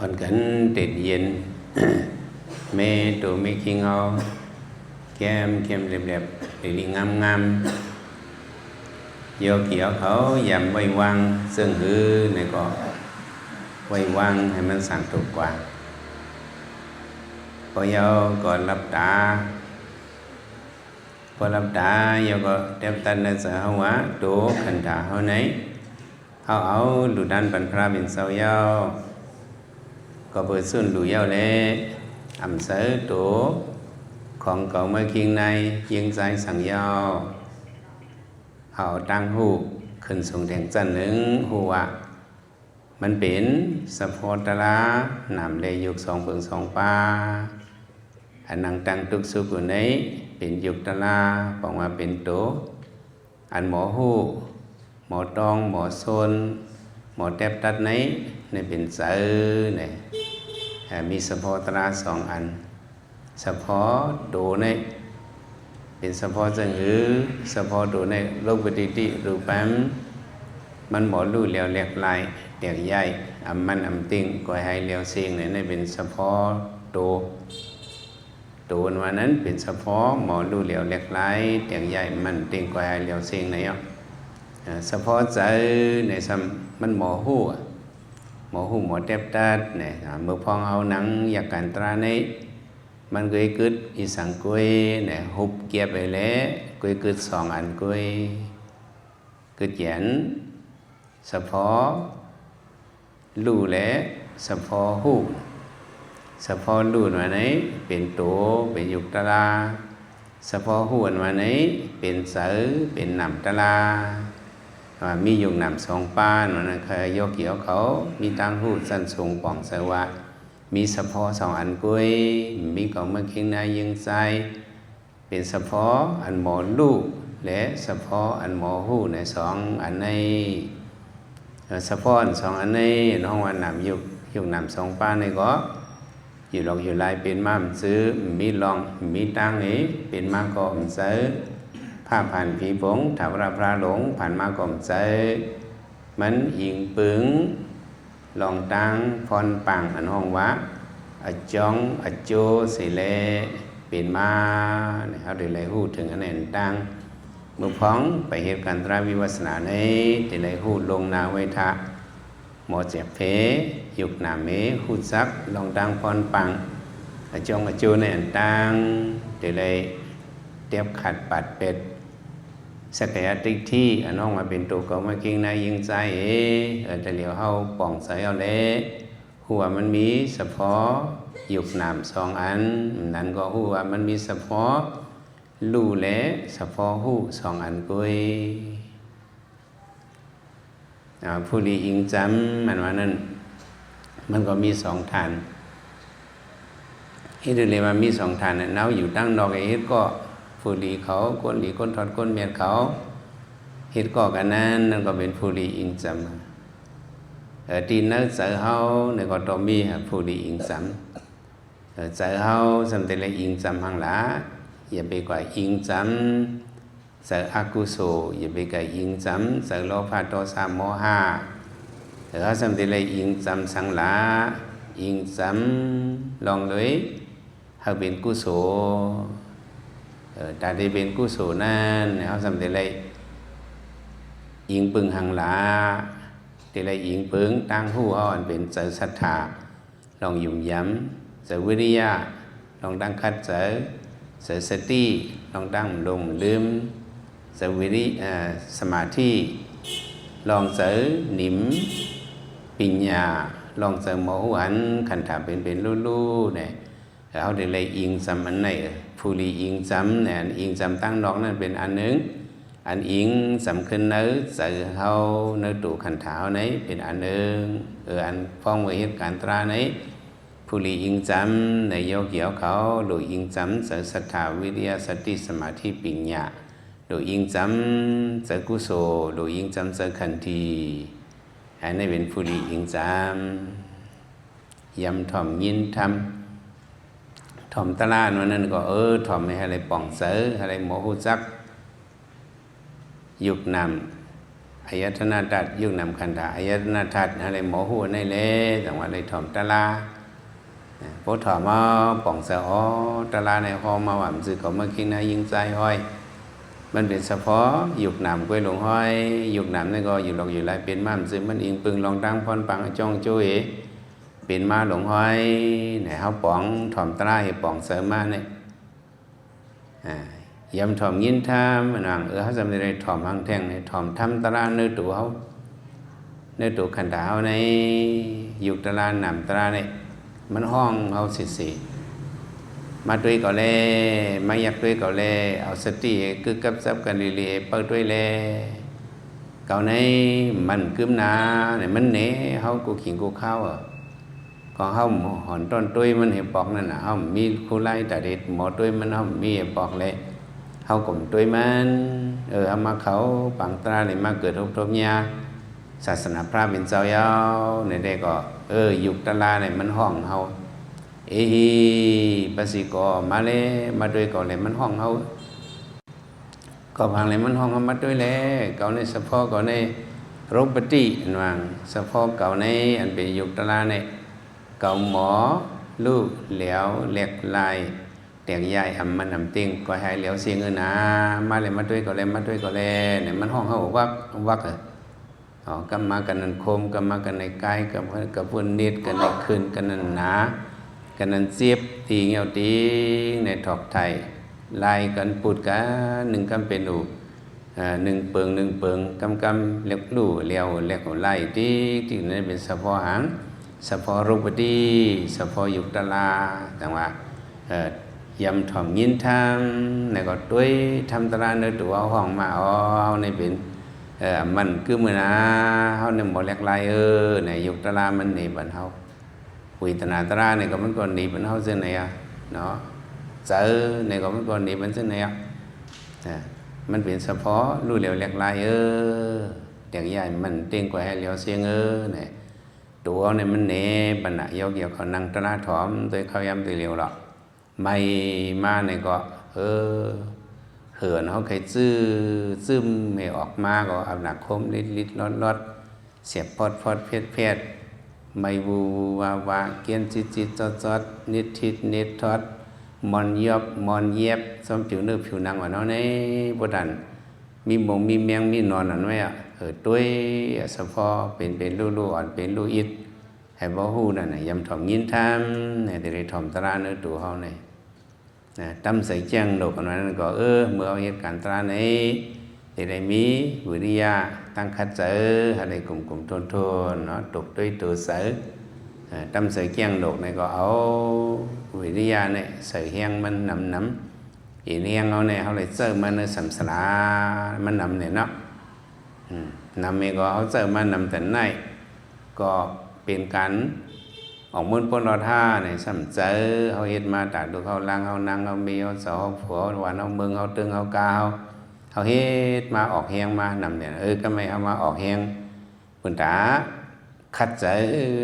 ອອນກັນເຕັນເຢັນ ແມ່ໂຕແມ່ຄີງເຮົາ ແກ້ມເຂັ້ມແຫຼບໆ ລີລີງາມໆ ໂຍກີເຮົາ ຢາມໄຫວ້ວາງ ເຊິ່ງຫືໃນກໍໄຫວ້ວາງໃຫ້ມັນສ້າງຕົວກວ້າງ ພໍເຍົາກໍຫຼັບຕາ ພໍຫຼັບຕາ ໂຍກໍແຕບຕັດໃນໃຈເຮົາວ່າ ໂຕຂັນທາເຮົາໃນ ເຮົາເອົາລູກດານປັນພະລາເປັນເຈົ້າເຍົາ ກໍເປີດສູນລູເຍົາແລ ອຳເຊີໂຕ ຂອງເກົ່າເມື່ອຄີງໃນ ຍິງຊາຍສັງເຍົາ ເຮົາເອົາຕ່າງຮູ້ຂຶ້ນສູງແທງຊັ້ນໜຶ່ງ ຮູ້ວ່າ ມັນເປັນສະເພາະຕະລາ ນາມແລຍຸກສອງເບິ່ງສອງປາ ອັນນັ່ງຕັ້ງຕຸກສຸກຢູ່ໃນ ເປັນຍຸກຕະລາ ປອງວ່າເປັນໂຕ ອັນໝໍຮູ້ ໝໍຕ້ອງ ໝໍຊົນ ໝໍແຕບຕັດໃນ ໃນເປັນໃຈໃນ ເອີ ມີສະເພາະຕະລາສອງອັນ ສະເພາະໂຕໃນ ເປັນສະເພາະເຊິ່ງຫື ສະເພາະໂຕໃນ ໂລກປະຕິຕິຮູປັງ ມັນບໍ່ຮູ້ແຫຼວແຫຼກຫຼາຍ ແຕກຢ່າຍ ອຳມັນອຳຕິ່ງ ກ່ອຍຫາຍແຫຼວເສັງ ໃນ ໃນເປັນສະເພາະໂຕ ໂຕອັນວ່ານັ້ນເປັນສະເພາະ ບໍ່ຮູ້ແຫຼວແຫຼກຫຼາຍ ແຕກຢ່າຍ ມັນຕິ່ງ ກ່ອຍຫາຍແຫຼວເສັງ ໃນເນາະ ເອີ ສະເພາະໃຈໃນ ສ່ຳມັນບໍ່ຮູ້ ບໍ່ຮູ້ ບໍ່ແຕບຕັດ ໃນ ເມື່ອພອງເຮົານັ່ງຢາກການຕາໃນ ມັນເກີດ ເກີດອີສັງເກີຍ ໃນ ຫຸບກຽບໄປແລ້ວ ເກີດ ເກີດສອງອັນເກີຍ ເກີດແກ່ນ ສະເພາະຮູ້ ແລະ ສະເພາະຮູ້ ສະເພາະຮູ້ອັນວ່າໃນ ເປັນໂຕ ເປັນຍຸກຕະລາ ສະເພາະຮູ້ອັນວ່າໃນ ເປັນໃຈ ເປັນນາມຕະລາ ວ່າມີຍຸກນາມສອງປານ ວ່ານັ້ນ ເຂົາໂຍກີເຂົາ ມີຕ່າງຮູ້ຊັ້ນສູງ ປອງໃຈວ່າ ມີສະເພາະສອງອັນເກີຍ ມີເກົ່າເມື່ອຄີງໃນ ຍິງຊາຍ ເປັນສະເພາະອັນໝໍຮູ້ ແລະ ສະເພາະອັນໝໍຮູ້ໃນສອງອັນໃນ ເອີ ສະເພາະອັນສອງອັນໃນ ເຮົາວ່ານາມຍຸກ ຍຸກນາມສອງປານໃນກໍ ຢູ່ຫຼອກຢູ່ຫຼາຍເປັນມາມັນຊື່ ມີຮ່ອງ ມີຕ່າງນີ້ ເປັນມາກໍມັນໃຈ ພາພັນຜີຜົງ ຖາວະລະພະລົງ ຜ່ານມາກໍມັນໃຈ ມັນອີງປຶງ ລອງຕ່າງພອນປາງ ອັນຮ້ອງວ່າ ອະຈ່ອງ ອະໂຈ ເສແລ ເປັນມາ ເຮົາໄດ້ໄລ່ຮູ້ເຖິງອັນໃນອັນຕ່າງ ເມື່ອພອງໄປເຮັດການຕາວິປັດສະນາໃນ ໄດ້ໄລ່ຮູ້ລົງນາໄວທະ ໝໍແຈກເພ ຍຸກນາເມ ຮູ້ຈັກລອງຕ່າງພອນປາງ ອະຈ່ອງ ອະໂຈ ໃນອັນຕ່າງ ໄດ້ໄລ່ ແຕບຂາດປາດເປັດ ສັກກາຍະທິດຖິ ອັນຮ້ອງວ່າເປັນໂຕເກົ່າມາກິງນາຍິງຊາຍເອ ເອີ ແຕ່ຫຼຽວເຮົາປອງໃຈເອົາແລ ຮູ້ວ່າມັນມີສະເພາະ ຍຸກນາມສອງອັນ ນັ້ນກໍຮູ້ວ່າມັນມີສະເພາະ ຮູ້ ແລະ ສະເພາະຮູ້ສອງອັນກຸ້ຍ. ອາ ຜູ້ລີອິງຈຳ ມັນວ່ານັ້ນ ມັນກໍມີສອງທ່ານ ເຮັດໃຫ້ເລີຍວ່າມີສອງທ່ານນະ ເຮົາຢູ່ທາງນອກເຮັດກໍ ຜູ້ລີເຂົາ ກົ້ນລີ ກົ້ນທອດ ກົ້ນແມດເຂົາ ເຮັດກໍກັນນັ້ນ ນັ້ນກໍເປັນຜູ້ລີອິງຈຳ ເອີ ທີ່ໃນໃຈເຮົານີ້ກໍຕ້ອງມີຜູ້ລີອິງຈຳ ໃຈເຮົາສ່ຳແຕ່ລະອິງຈຳຫັ້ນລະ ຢ່າໄປກວາຍອິງຈຳ ໃຈອະກຸໂສ ຢ່າໄປກວາຍອິງຈຳ ໃຈໂລພະ ໂທສະ ໂມຫະ ເຮົາສ່ຳແຕ່ລະອິງຈຳສັງລະ ອິງຈຳລອງໂດຍ ເຮົາເປັນກຸໂສ ເອີ ຕາທີ່ເປັນກຸໂສນັ້ນ ເຮົາສ່ຳແຕ່ລະອິງປຶງຫັ້ນລະ ແຕ່ລະອິງປຶງ ຕ່າງຮູ້ເຮົາອັນເປັນໃຈສັດທາ ລອງຫຍຸມຢຳ ໃຈວິລິຍະ ລອງຕັ້ງຂັດໃຈ ໃຈສະຕິ ລອງຕັ້ງຫຼົງລືມ ໃຈວິລິ ເອີ ສະມາທິ ລອງໃຈນິມ ປິນຍາ ລອງໃຈໝໍຮູ້ຫັນ ຂັນທາເປັນເປັນຮູ້ຮູ້ແນ່ ເຮົາໄດ້ໄລ່ອິງຈຳອັນໃດ ຜູ້ລີອິງຈຳແນ່ ອັນອິງຈຳທາງນອກນັ້ນເປັນອັນໜຶ່ງ ອັນອີງສຳຄັນໃນໃຈເຮົາ ໃນໂຕຂັນທາເຮົາໃນເປັນອັນໜຶ່ງ ເອີ ອັນຟ້ອງໄວ້ເຮັດການຕາໃນ ຜູ້ລີອິງຈຳໃນໂຍກີເຂົາ ໂດຍອີງຈຳໃຈສັດທາ ວິລິຍະ ສະຕິ ສະມາທິ ປິນຍາ ໂດຍອີງຈຳໃຈກຸໂສ ໂດຍອີງຈຳໃຈຂັນທີ ອັນນີ້ເປັນຜູ້ລີອິງຈຳ ຢຳຖ່ອມຍິນທຳ ຖ່ອມຕະລາດວ່ານັ້ນກໍ ເອີ ຖ່ອມໃຫ້ໄດ້ປ່ອງໃສ ໃຫ້ໄດ້ໝໍຮູ້ຈັກ ຍຸກນາມ ອາຍະຕະນະທາດ ຍຸກນາມຂັນທາ ອາຍະຕະນະທາດ ຫັ້ນແຫຼະ ໝໍຮູ້ອັນນີ້ແຫຼະ ຈັ່ງວ່າໄດ້ຖອມຕາລາ. ເອີ ພໍຖອມເອົາ ປ່ອງໃສ ອໍ ຕາລາໃນຫ້ອງມາວ່າມັນຊື່ເຂົາມາກິນນາຍິງຊາຍຫ້ອຍ ມັນເປັນສະເພາະຍຸກນາມກ້ວຍຫຼົງຫ້ອຍ. ຍຸກນາມນັ້ນກໍຢູ່ຫຼອກຢູ່ຫຼາຍ ເປັນມາມັນຊື່ມັນອີງປຶງລອງຕັ້ງພອນປັງອະຈ່ອງໂຈເອ ເປັນມາຫຼົງຫ້ອຍ. ໃນເຮົາປ່ອງຖອມຕາລາໃຫ້ປ່ອງໃສມານີ້ ອາ ຢາມຖອມຍິນທຳ ອັນວ່າ ເອີ ເຮົາຈຳໄດ້ຖອມຫາງແທ່ງໃນ ຖອມທຳຕາລາເນື້ອໂຕເຮົາ ເນື້ອໂຕຂັນທາເຮົາໃນ ຍຸກຕາລານາມຕາລານີ້ ມັນຮ້ອງເຮົາເສຍໆ ມາຕົວຍເກົ່າແລ ມາຢາກຕົວຍເກົ່າແລ ເອົາສະຕິໃຫ້ກຶກກັບຈັບກັນດີໆ ເປີດຕົວຍແລ ເກົ່າໃນມັນກຶມໜາໃນ ມັນແໜເຮົາກູ່ຂິງກູ່ຄາວ ຂອງເຮົາໝໍຫອນຕ້ອນຕົວຍມັນໃຫ້ປອກນັ້ນນະ ເຮົາມີຄູລາຍຕາເດັດໝໍຕົວຍມັນ ເຮົາມີປອກແລ ເຮົາກົມຕົວຍມັນ ເອີ ເຮົາມາເຂົ້າປາງຕາລານີ້ ມາເກີດຮົບທົບຍາສາສະໜາພະເປັນເຈົ້າເຍົາໃນແດ່ກໍ ເອີ ຍຸກຕາລານີ້ມັນຮ້ອງເຮົາ ເອຫິ ປະສິໂກ ມາແລ ມາຕົວຍເກົ່າແລ ມັນຮ້ອງເຮົາ ກໍພັງແລ ມັນຮ້ອງເຮົາມາຕົວຍແລ ເກົ່າໃນສະເພາະເກົ່າໃນໂຣປະຕິ ອັນວ່າ ສະເພາະເກົ່າໃນອັນເປັນຍຸກຕາລານີ້ ເກົ່າໝໍລູກແຫຼວແຫຼກລາຍ ແຕກຢາຍອຳມັນອຳເຕັງ ກໍໃຫ້ແຫຼວເສຍເງິນນາ ມາແລ ມາຕົວຍເກົ່າແລ ມາຕົວຍເກົ່າແລ ນີ້ມັນຮ້ອງເຮົາວັກວັກ ເອົາ ກຳມາກັນນັ້ນຄົມ ກຳມາກັນໃນກາຍ ກຳ ກຳພຸ້ນນິດ ກັນໃນຄືນ ກັນນັ້ນໜາ ກັນນັ້ນເຈັບ ຕີງເຫຍົວຕີງ ໃນຖອກໄຖ ລາຍກັນປຸດກັນ ໜຶ່ງກຳເປັນອູ ເອີ ໜຶ່ງເປິງ ໜຶ່ງເປິງ ກຳກຳ ເລັກລູ້ ແຫຼວແຫຼກລາຍ ຕີງ ຕີງ ນັ້ນເປັນສະເພາະຫາງ ສະເພາະໂຣປະຕິ ສະເພາະຍຸກຕາລາ ຈັ່ງວ່າ ເອີ ຢາມຖອມຍິນທຳ ແລ້ວກໍຕົວຍທຳຕາລາເນື້ອໂຕເຮົາຮ້ອງມາ ອໍ ເຮົານີ້ເປັນ ເອີ ມັນຄືມື້ນາ ເຮົານີ້ບໍ່ແຫຼກລາຍເອີ ໃນຍຸກຕາລາມັນໜີບັນເຮົາ ເວທະນາຕາລານີ້ກໍມັນກໍໜີບັນເຮົາເຊັ່ນໃດອະເນາະ ໃຈນີ້ກໍມັນກໍໜີບັນເຊັ່ນໃດອະ ເອີ ມັນເປັນສະເພາະ ຮູ້ແຫຼວແຫຼກລາຍເອີ ແຕກຢາຍມັນເຕັງກວ່າໃຫ້ແຫຼວເສຍເອີ ນີ້ ໂຕເຮົານີ້ມັນແໜບັນນະ ຢອກໆ ເຂົານັ່ງຕາລາຖອມ ໂດຍເຂົ້າຍາມໂດຍເຫຼວເລາະ ໄໝ້ມານີ້ກໍ ເອີ ເຫີນເຮົາໄຄຈື່ ຊຶມໃຫ້ອອກມາກໍອຳນາຄົມລິດໆ ລອດໆ ແສບຟອດໆ ແພດໆ ໄໝ້ວູໆ ວາໆ ກຽນຈິດໆ ຈອດໆ ນິດທິດ ເນັດທອດ ມອນຢອບ ມອນແຢບ ຊອມຜິວເນື້ອຜິວໜັງວ່າເນາະ ໃນບໍ່ທັນ ມີມົງມີແມງ ມີໜອນອັນໄວ້ອະ ເອີ ຕົວຍສະເພາະເປັນ ເປັນລູກ ລູກອ່ອນ ເປັນລູກອິດ ໃຫ້ບໍ່ຮູ້ນັ້ນນະ ຢາມຖອມຍິນທຳ ໃຫ້ໄດ້ຖອມຕາລາເນື້ອໂຕເຮົານີ້ນະ ຕຳໃສແຈ້ງໂລກ ອັນວ່ານັ້ນກໍ ເອີ ເມື່ອເຮົາເຮັດການຕາລາໃນ ຈະໄດ້ມີວິລິຍະ ຕັ້ງຂັດໃຈ ໃຫ້ໄດ້ກົມໆ ທົນໆ ເນາະ ຕົກຕົວໂຕໃສ ເອີ ຕຳໃສແຈ້ງໂລກນີ້ກໍເອົາວິລິຍະນີ້ ໃສ່ແຮງມັນນຳໆ ອີກແຮງເຮົານີ້ ເຮົາໄດ້ໃຊ້ມາໃນສຳສາລາ ມັນນຳນີ້ເນາະ ອືມ ນຳນີ້ກໍເຮົາໃຊ້ມານຳແຕ່ໃນ ກໍເປັນການອອກມູນປົນລອດຫາໃນສ່ຳໃຈ ເຮົາເຮັດມາຕາກລູກເຮົາ ຫຼານເຮົາ ນາງເຮົາ ເມຍເຮົາ ສາວເຮົາ ຜົວເຮົາ ຫວານເຮົາ ເມືອງເຮົາ ເຕີງເຮົາ ກາເຮົາ ເຮົາເຮັດມາອອກແຮງມານຳນີ້ ເອີ ກໍແມ່ນເຮົາມາອອກແຮງ ພຸ້ນຕາ ຂັດໃຈ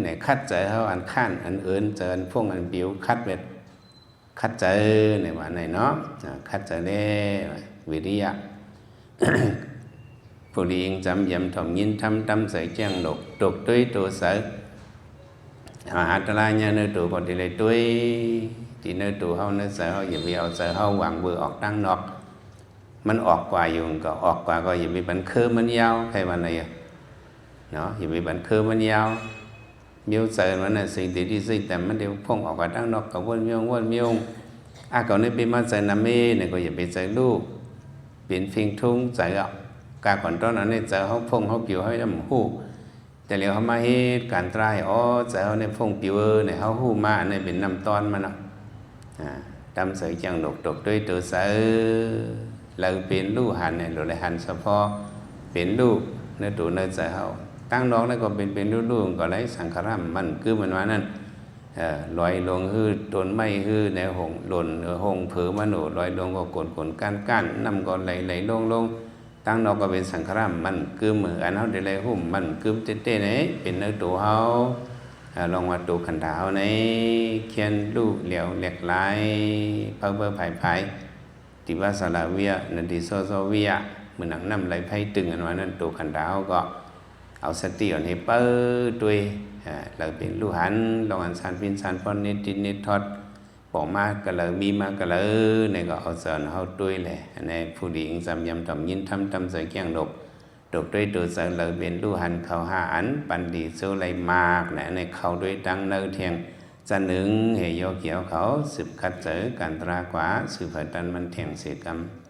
ໃນຂັດໃຈເຮົາ ອັນຄ້ານ ອັນເອີນ ໃຈອັນຟົງ ອັນປິວ ຂັດເວັດ ຂັດໃຈ ໃນວ່າໃນເນາະ ອາ ຂັດໃຈແລ້ວ ວິລິຍະ ຜູ້ທີ່ອີງຈຳ ຢາມຖອມຍິນທຳ ຕຳໃສແຈ້ງໂລກ ຕົກຕົວໂຕໃສ ເຮົາຫາຕະລາຍຍາເນື້ອໂຕ ກໍໄດ້ເລີຍຕົວຍ ທີ່ເນື້ອໂຕເຮົາ ໃນໃຈເຮົາ ຢ່າໄປເອົາໃຈເຮົາວາງເບີອອກທາງນອກ ມັນອອກກວ່າຢູ່ ມັນກໍອອກກວ່າ ກໍຢ່າໄປບັນເຄີມັນຍາວ ໃຜວ່າໃນ ເນາະ ຢ່າໄປບັນເຄີມັນຍາວ ມຽວໃຈມັນນະ ສິ່ງທີ່ດີສິ່ງແຕ່ມັນໄດ້ພົ່ງອອກໄປທາງນອກ ກະວົນມຽວ ວົນມຽວ ອາ ເຂົານີ້ໄປມາໃຈນຳເມ ນີ້ກໍຢ່າໄປໃຈລູກ ເປັນເພັງທຸງໃຈອະ ກາກ່ອນຕອນອັນນີ້ໃຈເຮົາພົ່ງເຮົາປິວເຮົາຍັງບໍ່ຮູ້ ແຕ່ແລ້ວເຮົາມາເຮັດການຕາລາ ອໍ ໃຈເຮົານີ້ພົ່ງປິວເອີ ນີ້ເຮົາຮູ້ມາ ອັນນີ້ເປັນນຳຕອນມັນເນາະ ອາ ຕຳໃສແຈ້ງໂລກ ຕົກຕົວໂຕໃສ ລາວເປັນຮູ້ຫັນໃນໂລກ ໄດ້ຫັນສະເພາະເປັນຮູ້ໃນໂຕໃນໃຈເຮົາ ທາງນອກນັ້ນກໍເປັນເປັນຮູ້ໆ ກໍໄດ້ສັງຂາຣະມັນຄືມັນວ່ານັ້ນ ເອີ ລອຍລົງຄືຕົ້ນໄມ້ ຄືໃນຫົງ ຫຼົ່ນ ເອີ ຫົງເຜີມະໂນ ລອຍລົງກໍກົນໆ ກ້ານໆ ນ້ຳກໍໄຫຼໆ ລົງໆ ທາງນອກກໍເປັນສັງຂາຣະມັນຄື ອັນເຮົາໄດ້ໄຫຼຫຸ້ມມັນຄືແທ້ໆ ໃນເປັນໃນໂຕເຮົາ ອາ ລອງວ່າໂຕຂັນທາເຮົາໃນ ຂຽນຮູ້ແຫຼວແຫຼກລາຍ ເພີເພີພາຍພາຍ ຕິວະສາລະວິຍະ ນັນຕິໂສໂສວິຍະ ເໝືອນໜັງນ້ຳໄຫຼໄຟຕຶງ ອັນວ່ານັ້ນ ໂຕຂັນທາເຮົາກໍເອົາສະຕິອ່ອນໃຫ້ເປີດດ້ວຍ ເອີ ລະເປັນຮູ້ຫັນ ລອງອັນສານປິ່ນສານຜ່ອນ ນິດຕິດນິດທອດ ປອກມາກະເລີ ມີມາກະເລີ ນີ້ກໍເອົາສອນເຮົາດ້ວຍແຫຼະ. ອັນນີ້ຜູ້ດີອິງສາມຍາມ ຕອມຍິນທຳ ຕຳໃສແກ້ງດົກ ດົກດ້ວຍໂຕເຊີ ລະເປັນຮູ້ຫັນເຂົ້າຫ້າອັນ ປັນດີໂຊໄລມາກນະ ອັນນີ້ເຂົ້າດ້ວຍຕັ້ງເນີແທ່ງ ຈະໜຶງໃຫ້ຍໍກ່ຽວເຂົ້າ ສືບຂັດເຈີກັນຕຣາກວ່າ ສືບເຜີຕັນມັນແທ່ງເສກຳ